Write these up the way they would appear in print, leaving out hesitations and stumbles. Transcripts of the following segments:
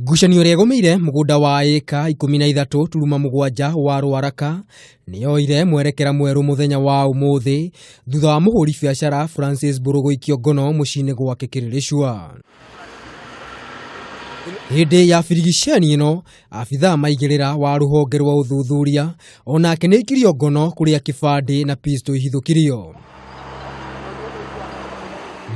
Ngucanio ĩrĩa ĩgũmĩire mũgũnda wa ĩka 13.7 wa Rwaraka nĩyoire mwerekera mwerũ mũthenya wa ũmũthĩ thutha wa mũhũri biacara Francis Mbũrũ gũikio ngono mũciĩ-inĩ gwake Kĩrĩrĩcua. Hĩndĩ ya birigiceni ĩno, abithaa maigĩrĩra wa rũhonge rwa ũthuthuria onake nĩaikirio ngono kũrĩa kĩbandĩ na pistol ihithũkirio.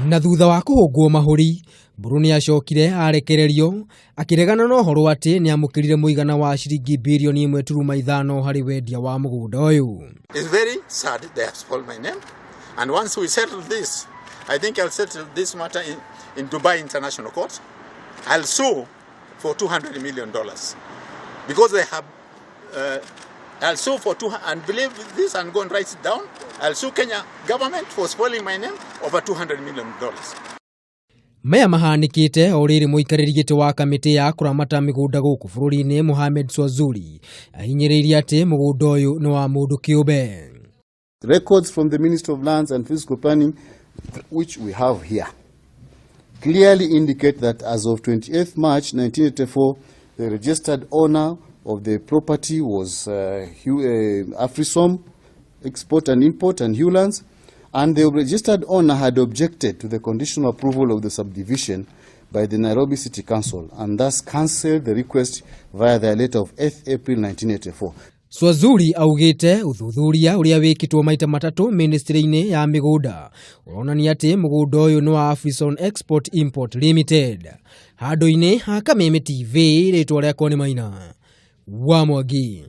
Na thutha wa kũhũngwo mahũri, Mbũrũ nĩacokire arekererio akĩregana na ũhoro atĩ nĩamũkĩrire mũigana wa ciringi birioni 1.5 harĩ wendia wa mũgũnda ũyũ. It's very sad they have spoiled my name. And once we settle this, I think I'll settle this matter in Dubai International Court. I'll sue for $200 million because they have. I'll sue for two and believe this and go and write it down. I'll sue Kenya government for spoiling my name over $200 million. Maya mahanĩkĩte o rĩrĩ mũikarĩri gĩtĩ wa kamĩtĩ ya kũramata mĩgũnda gũkũ bũrũri-inĩ Mohamed Swazuri ahinyĩrĩirie atĩ mũgũnda ũyũ nĩ wa mũndũ kĩũmbe. Records from the Ministry of Lands and Physical Planning, which we have here, clearly indicate that as of 28th March 1984, the registered owner of the property was Afrisom Export and Import and Hewlands, and the registered owner had objected to the conditional approval of the subdivision by the Nairobi City Council and thus cancelled the request via their letter of 8th April 1984. Swazuri augĩte ũthuthuria ũrĩa wĩkĩtwo maita matatũ ministry-inĩ ya mĩgũnda ũronania atĩ mũgũnda ũyũ nĩ wa Afrison Export Import Limited. Handũ-inĩ ha Kameme TV, rĩtwa rĩakwa nĩ Maina wa Mwangi.